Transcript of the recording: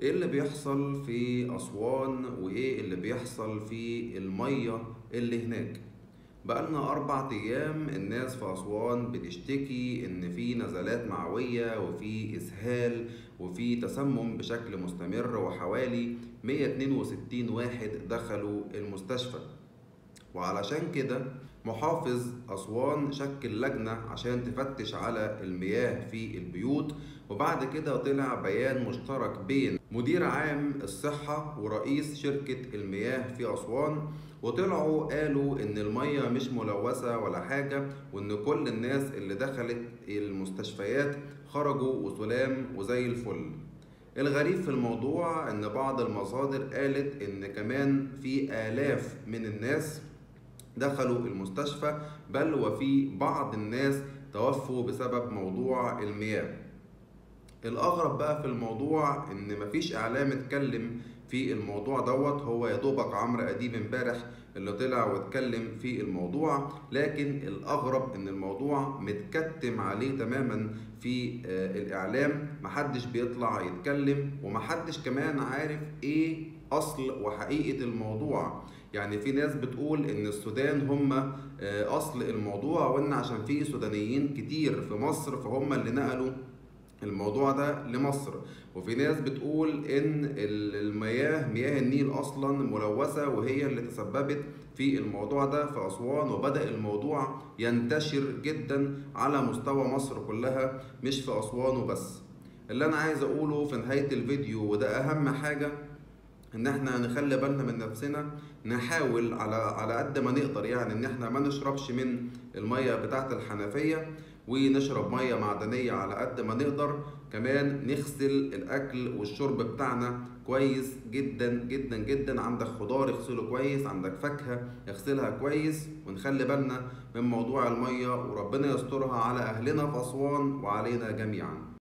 ايه اللي بيحصل في أسوان وايه اللي بيحصل في المية اللي هناك؟ بقالنا 4 أيام الناس في أسوان بتشتكي إن في نزلات معوية وفي إسهال وفي تسمم بشكل مستمر، وحوالي 162 واحد دخلوا المستشفى. وعلشان كده محافظ أسوان شكل لجنة عشان تفتش على المياه في البيوت، وبعد كده طلع بيان مشترك بين مدير عام الصحة ورئيس شركة المياه في أسوان، وطلعوا قالوا إن المية مش ملوثة ولا حاجة، وإن كل الناس اللي دخلت المستشفيات خرجوا وسلام وزي الفل. الغريب في الموضوع إن بعض المصادر قالت إن كمان في آلاف من الناس دخلوا المستشفى، بل وفي بعض الناس توفوا بسبب موضوع المياه. الأغرب بقى في الموضوع إن مفيش إعلام اتكلم في الموضوع دوت، هو يا دوبك عمرو أديب امبارح اللي طلع واتكلم في الموضوع، لكن الأغرب إن الموضوع متكتم عليه تماما في الإعلام، محدش بيطلع يتكلم ومحدش كمان عارف إيه أصل وحقيقة الموضوع. يعني في ناس بتقول إن السودان هم أصل الموضوع، وإن عشان في سودانيين كتير في مصر فهم اللي نقلوا الموضوع ده لمصر، وفي ناس بتقول إن المياه مياه النيل أصلا ملوثة وهي اللي تسببت في الموضوع ده في أسوان، وبدأ الموضوع ينتشر جدا على مستوى مصر كلها مش في أسوان وبس. اللي أنا عايز أقوله في نهاية الفيديو وده أهم حاجة، إن إحنا نخلي بالنا من نفسنا، نحاول على قد ما نقدر يعني إن إحنا ما نشربش من المية بتاعة الحنفية، ونشرب مية معدنية على قد ما نقدر، كمان نغسل الأكل والشرب بتاعنا كويس جدا جدا جدا. عندك خضار اغسله كويس، عندك فاكهة اغسلها كويس، ونخلي بالنا من موضوع المية، وربنا يسترها على أهلنا في أسوان وعلينا جميعا.